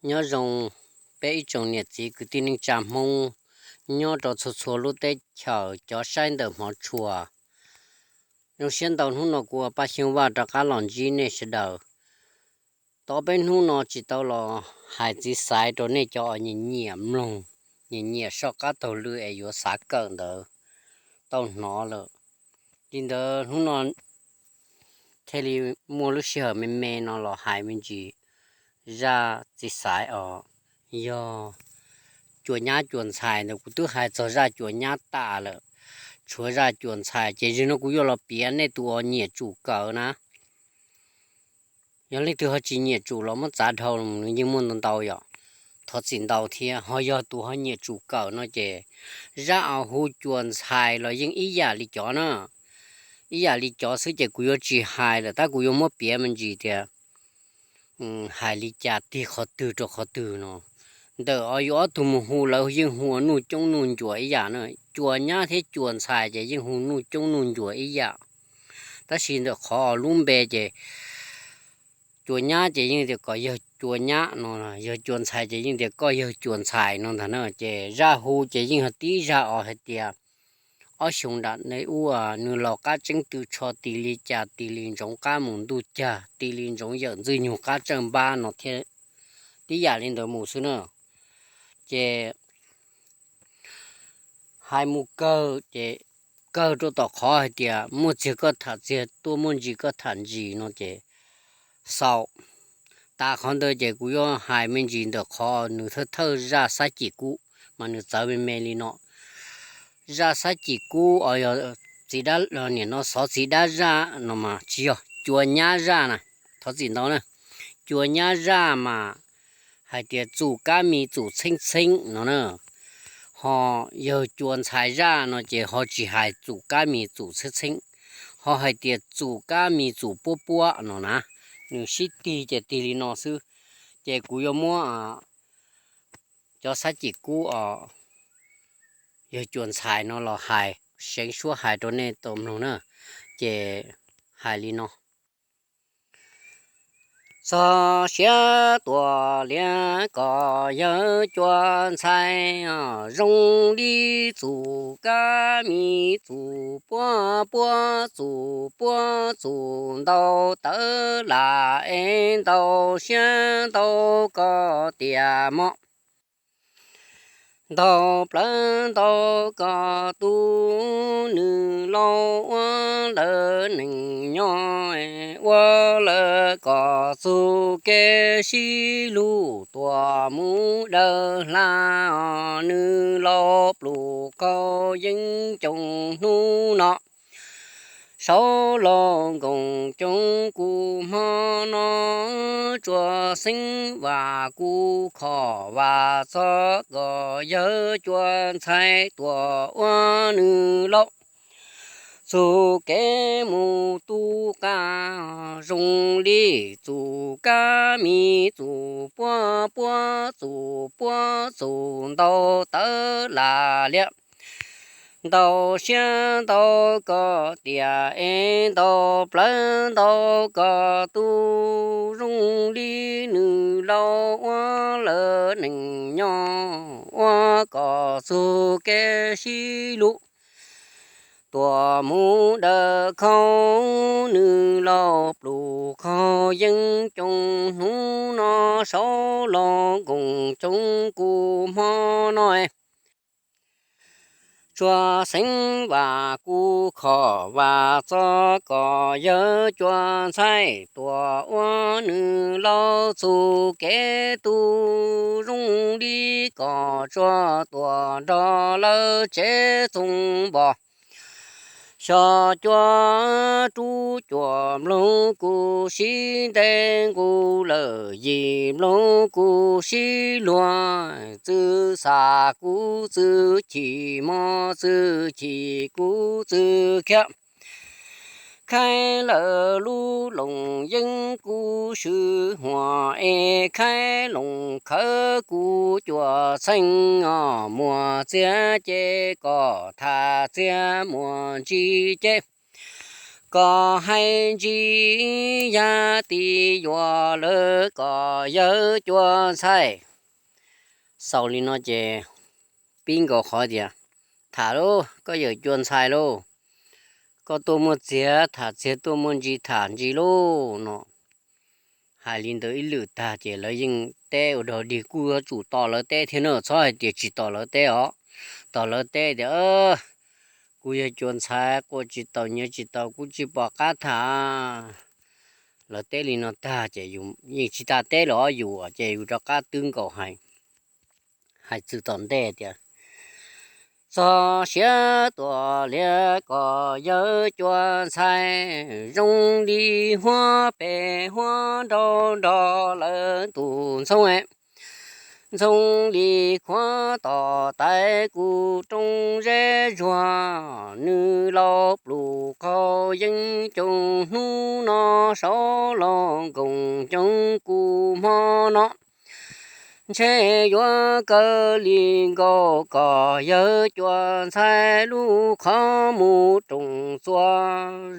Nyob zoo peb ib tsoom niam txiv kwv tij neej tsa Hmoob nyob rau txhua txhua lub teb chaws cov saib ntawm hmov tshua. Zoo siab ntau hnub no kuv ua Paj Xyooj Vaj rov qab los ntsib nej sawv daws. Tau peb hnub no tsis tau los hais txiv xaiv rau nej cov uas nyiam nyiam mloog, nyiam nyiam soj qab taug lw es yuav xav kawm ntawd tau hnov lawm. Li ntawd hnub no thiaj li muaj lub sij hawm me me no los hais me ntsis zaj txiv xaiv os, yog cua nyab cua ntxhais ntawd. Kuv twb hais txog zaj cua nyab tas lawm, tshuav zaj cua ntxhais ces zaum no kuv yuav los piav nej tus uas nyiam tsum kawm na. Yog leej twg ho tsis nyiam tsum los muab txav dhau, nws yeej muaj ntau ntau yom, thov txim ntau thiab. Ho yog tus ho nyiam tsum kawm no ces zaj uas hu cua ntxhais los yeej ib yam li cov na, ib yam li cov xwb ces kuv yuav tsis hais lawm, tab kuv yuav muab piav me ntsis tias hais li cas tig qhov twg rau qhov twg no. Ntawm uas yus ob tug mus hu lawv yeej hu ua nuj coob nuj ncuas ib yam na, cua nyab thiab cua ntxhais ces yeej hu nuj coob nuj ncuas ib yam. Tab sis ntawm qhov uas lub npe ces cua nyab ces yeej tias kom yawg cua nyab no, yog cua ntxhais ces yeej tias koj yawg cua ntxhais no ntag na. Ces zaj hu ces yeej yog tib zaj uas hais tias ob xyoos nram ub nws laus qab tseeb tw tsho, tis li cas tis li ntsoov qab mus ntuj cag, tis li ntsoov yawm ntxwg nyoog qab tsawj npab no thiab, tib yam li ntawd mus xwb na. Ces hais mus kawg ces kawg rau tom qhov hais tias muaj txiag koj tham txiag tuaj, muaj ntsis koj tham ntsis no ces xaus. Tas qhov ntawd ces kuv yuav hais me ntsis ntawm qhov nws thawj thawj zaj Xab Cim Kub mas nws txawv me me li no. Zaj Xab Cim Kub os, yog txiv dab, nim no xov txiv dab zaj no mas tsis yog, cua nyab zaj na, thov txim ntau na. Cua nyab zaj mas hais tias txum kab mis txum txheeb txheeb no na. Ho yog cua ntxhais zaj no ces ho tsis hais txum kab mis txum txheeb txheeb, ho hais tias txum kab mis txum puab puab no na. Nws sib tig ces tig li no xwb. Ces kuv yuav muab cov Xab Cim Kub os, yog cua ntxhais no los hais, seev suab hais rau nej tau mloog na. Ces hais li no. Txog siav tuam liab kom yawg cua ntxhais, zoo li txum kab mis txum puab puab, txum puab txum ntau tawv lam es ntau siab ntau kom tiam mom, ntau plawv ntau kom tu, nws laus ua lawv neeg nyob, ua lawv kom txug kev sib lug tuam mus dawm hla, nws laus pluj qaug yeeb coom hnub no. Saub laus nkoos coob kuv hmo no, tsuas xeeb vam kuv khom vam txog kom yawg cua ntxhais tuam ua nws laus txug kev mus tu qab, zoo li txum kab mis txum puab puab, txum puab txum ntau tawv lam liab, ntau siab ntau kom tiam es ntau plawv ntau kom tu, zoo li nws laus ua lawv neeg nyob, ua kom txug kev sib lug tuam mus dawm khau, nws laus pluj qaug yeeb coom hnub no. Saub laus nkoos coob kuv hmo no, tsuas xeeb vam kuv khom vam txog kom yawg cua ntxhais tuam ua nws laus txug kev tu, zoo li kom tsuag tuam nrog lawv tsev txoos npos. Xyov cua rub cuam nploog kuv sib ntev nqus lawm, yim nploog kuv sib luag, txwv xa kuv txwv chim mog, txwv chim kuv txwv khiav. Khaib lawm lub loos yeeb kuv swv huam es, khaib loos khawv kuv cua txheej os, muaj txiag ces kom tham txiag, muaj ntsis ces kom hais ntsis yaj ti yuav lawv kom yawg cua ntxhais. Xaus li no ces pib nkaus qhov tias, tham lauj, koj yawm cua ntxhais lauj, koj tuaj muaj txiag tham txiag, tuaj muaj ntsis tham ntsis lauj no. Hais li ntawd ib lwm tag ces lawv yeej teb ua dog dig, kuj yuav tsum tos lawv teb thiab na, txhob hais tias tsis tos lawv teb os. Tos lawv teb tias, kuv yawg cua ntxhais quaj tsis taus nyiav tsis taus, kuv tsis pom qab tham. Lawv teb li no tag ces yus yeej tsis tas teb los yus ces yus rov qab twb nkaus hais, hais txwm tom ntej tias, txog siav tuam liab kom yawg cua ntxhais, zoo li huab pes huab nrau nrog lawv tus ntxhoob. Ntxhoob li khuav tom tais kuv rooj zeb zuag, nws laus plum qaug yeeb coos hnub no, saud laus nkoos coob kuv hmo no. Ntshe yuav kawg li nkaus kom yawg cua ntxhais lub qhov muv roos txua,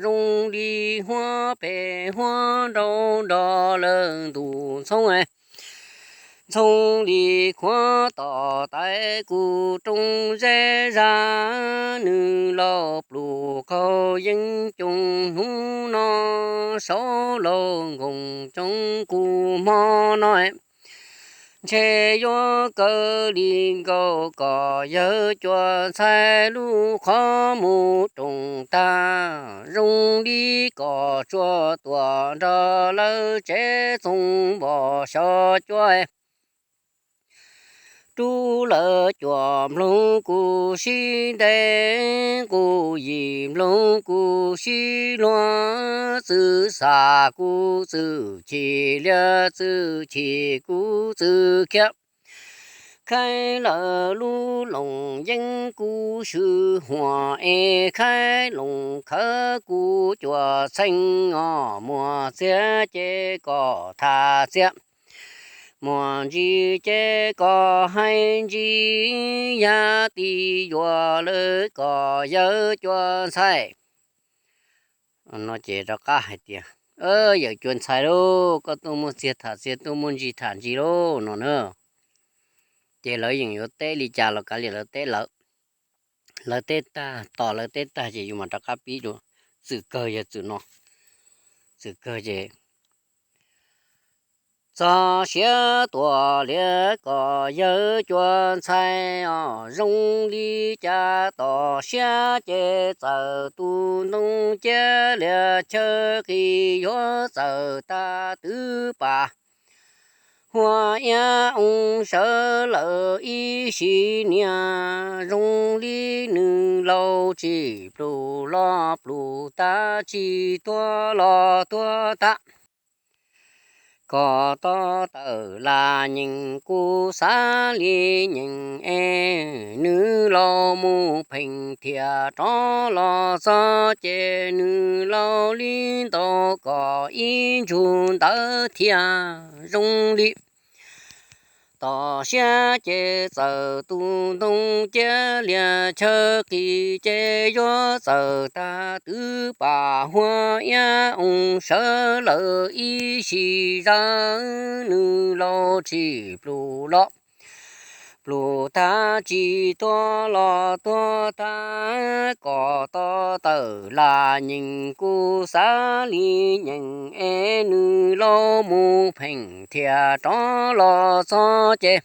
zoo li huab pes huab nrau nrog lawv tus ntxhoob. Ntxhoob li khuav tom tais kuv rooj zeb zag, nws laus plum qaug yeeb coos hnub no, saud laus nkoos coob kuv hmo no. Ntshe yuav kawg li nkaus kom yawg cua ntxhais lub qhov muv roos tag, zoo li kom tsua tuam nrog lawv tsev txoos npos xyov cua. Rub lawv cuam nploog kuv sib ntev, nqus yim nploog kuv sib luag, txwv xam kuv txwv chim liab txwv chim kuv txwv khiab. Khaib lawv lub loos yeeb kuv swb huam es, khaib loos khawv kuv cuam txheej os, muaj txiag ces kom tham txiag, muaj ntsis ces kom hais ntsis, yaj ti yuav lawv kom yawg cua ntxhais. No ces rov qab hais tias, yawm cua ntxhais lauj, koj tuaj muaj txiag tham txiag, tuaj muaj ntsis tham ntsis lauj no na. Ces lawv yeej yuav teb li cas los kav liam lawv teb lawv. Lawv teb tag, tos lawv teb tag ces yus mam rov qab pib dua. Txwm kawg yog txwm no, txwm kawg ces, txog siav tuam liab kom yawg cua ntxhais os, zoo li cas tom siab ces txawm tu ntoo ciab lias chaw qis yuav txawm tag twv pam, huab iab oo sawv lawm ib sim niaj, zoo li nws laus tsis plus los plus tag, tsis tuag los tuag tag. Kom to tawm las nyeem kuv xav li nyeem es, nws laus mus pheem thiaj rov los txog ces nws laus li ntaus kom ib ntsug ntawv thiaj zoo li. Tom siab ces txawm tu ntoo ciab lias chaw qis ces yuav txawm tag twv pam, huab iab oo sawv lawm ib sim zaj, nws laus tsis plus los plus tag, tsis tuag los tuag tag. Kom to tawm las nyeem kuv xav li nyeem es, nws laus mus pheem thiaj rov los txog ces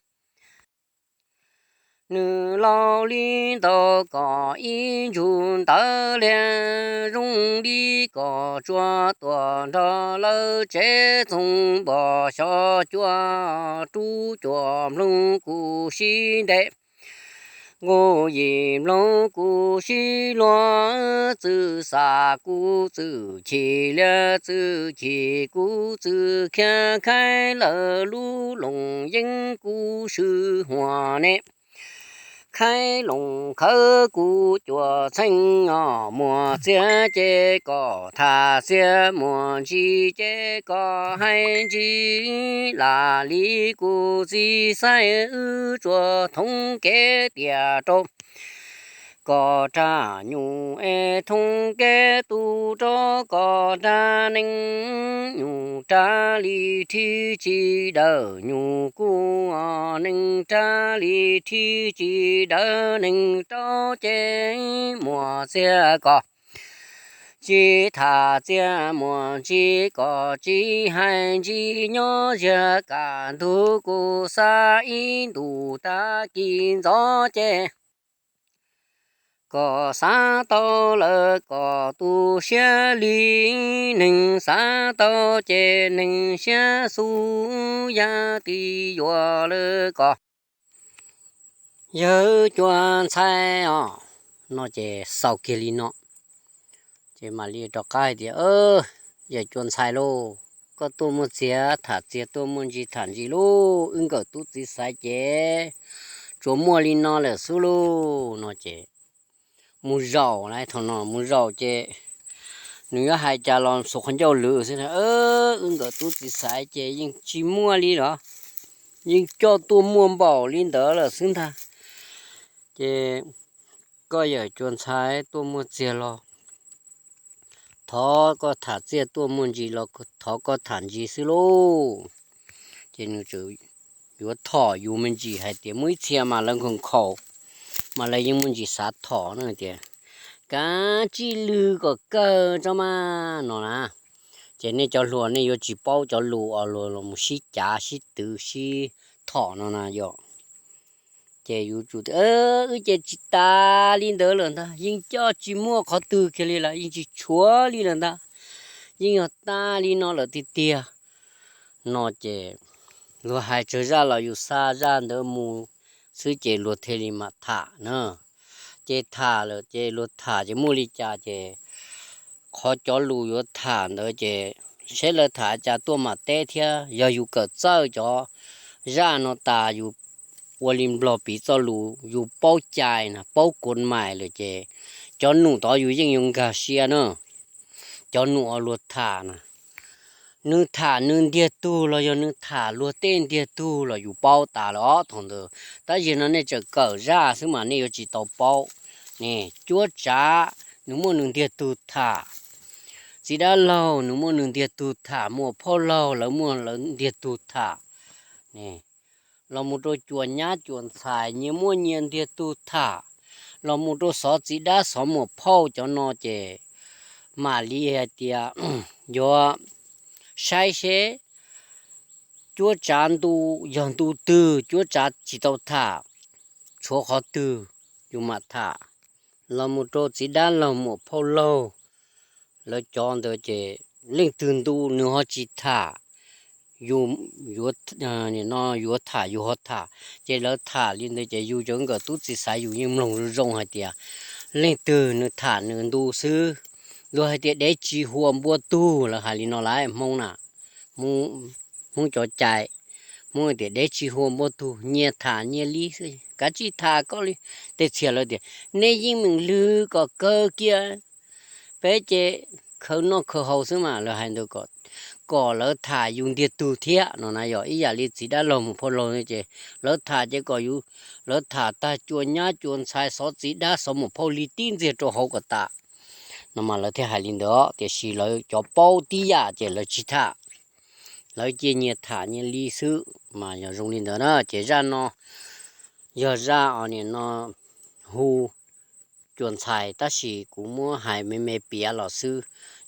nws laus li ntaus kom ib ntsug ntawv lias, zoo li kom tsua tuam nrog lawv tsev txoos npos xyov cua. Rub cuam nploog kuv sib ntev, nqus yim nploog kuv sib luag, txwv xam kuv txwv chim lias txwv chim kuv txwv khiab, khaib lawv lub loos yeeb kuv swb huam ne. Khaib loos khawv kuv cuam txheej os, muaj txiag ces kom tham txiag, muaj ntsis ces kom hais ntsis. Lam li kuv txiv xaiv wb tsuas thoob kev tiam rau, kom rag nyuj es thoob kev tu rov kom rag nees nyuj rag li thib tsis dawb nyuj kuj nees rag li thib tsis dawb nees rau ces muaj txiag kom tsis tham txiag muaj ntsis kom tsis hais ntsis nyob ziag kam ntug kuj xav ib ntus tag kis ntxov ces kom xav tau lawm kom tu siab li. Neeg xav tau ces neeg siab xub ya tis yuav lawm kom yawg Cua Ntxhais os. No ces xaus kiag li no ces mam li rov qab hais tias, Yawg Cua Ntxhais lauj, koj tuaj muaj txiag tham txiag, tuaj muaj ntsis tham ntsis lauj, wb nkawm tub txiv xaiv ces tsuas muaj li no lawm xwb lauj. No ces mus zaum lawm, thaum no mus zaum ces nws yuav hais cas los xuas qhov ncauj lwm xwb na, Wb nkawm tub txiv xaiv ces yeej tsis muaj li los, yeej coj tuaj muaj npaum li ntawd lawm xwb ntag. Ces koj Yawg Cua Ntxhais tuaj muaj txiag los thov koj tham txiag, tuaj muaj ntsis los thov koj tham ntsis xwb lauj. Ces nws tseem yuav thom yus me ntsis hais tias muaj ib txhia mas lawv nkhaus nkhaus mas lawv yeej muaj ntsis xav thom na tias, Kav tsij lwm kom kawg tso mas, no na. Ces nej cov hluas nej yuav tsis paub cov lus uas luag los mus sib cav sib twv sib thom no na yom. Ces yus tsum tias, Wb ces tsis tas li ntawd lawm ntag, yeej coj tsis muaj qhov twg kiag li lawm, yeej tsis tshuav li lawm ntag, yeej yog tas li no lawm tiag tiag. No ces luag hais tsawg zaj los yus xa zaj ntawd mus xwb ces luag thiaj li mam tham na. Ces tham lawm ces luag tham ces muaj li cas ces qhov cov lus yuav tham ntawd ces seb lawv tham cas tuaj mam teb thiab. Yog yus kawm txawj cov zaj no tas yus ua li Nplog piv txoj lus yus paub cai na, paub kuv mais lawm ces cov num tod yus yeej yuav nkag siab na. Cov num uas luag tham na, nws tham nws ntiag tug los yog nws tham luag tej ntiag tug los yus paub tas lawm os thaum ntawd. Tab sis no nej tseem kawm zaj xwb mas nej yuav tsis tau paub ne. Cuab Tsav nws muaj nws ntiag tug tham, Txiv Dab Laug nws muaj nws ntiag tug tham, Muam Phauj Laug lawv muaj lawv ntiag tug tham. Los mus rau Cua Nyab Cua Ntxhais nyias muaj nyias ntiag tug tham, los mus rau Xov Txiv Dab Xov Muam Phauj cov no ces mam li hais tias yuav saib seb Cuab Tsav ntu, yog ntu twg Cuab Tsav tsis tau tham, tshuav qhov twg yus mam tham. Los mus rau Txiv Dab Laug Muam Phauj Laug lawv cov ntawd ces leej twg ntu nws ho tsis tham, yus yuav, no yuav tham yus ho tham. Ces lawv tham li ntawd ces yus cov nkawm tub txiv xaiv yus yeej mloog zoo zoo hais tias leej twg nws tham nws ntu xwb. Luag hais tias dev tsis huam npua tug, lawv hais li no lawm Hmoob na, Hmoob cov cai, Hmoob tias dev tsis huam npua tug, nyias tham nyias li xwb, kav tsij tham koj li. Tej txhia lawv tias nej yeej meem lwm kom kawg kiag, peb ces khaws noj khaws haus xwb mas, lawv hais ntawd kom, kom lawv tham yus ntiag tug thiab no na. Yog ib yam li Txiv Dab Laug Muam Phauj Laug ces lawv tham ces kom yus, lawv tham tag Cua Nyab Cua Ntxhais Xov Txiv Dab Xov Muam Phauj li tib ntxiag rau hauv kom tas no mas lawv thiaj hais li ntawd. Tiam sis lawv cov paub tib yam ces lawv tsis tham, lawv cia nyias tham nyias li xwb mas yog zoo li ntawd na. Ces zaj no yog zaj os nim no hu Cua Ntxhais, tab sis kuv muab hais me me piav los xwb.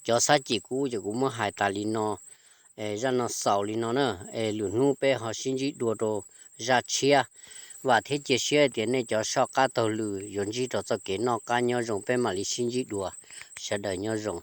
Cov xav cem kuv ces kuv muab hais tas li no. Zaj no xaus li no na, es lwm hnub peb ho sib ntsib dua rau zaj tshiab. Vam thiab cia siab tias nej cov soj qab taug lw yuav ntsib rau txoj kev noj qab nyob zoo, peb mam li sib ntsib dua. Sawv daws nyob zoo.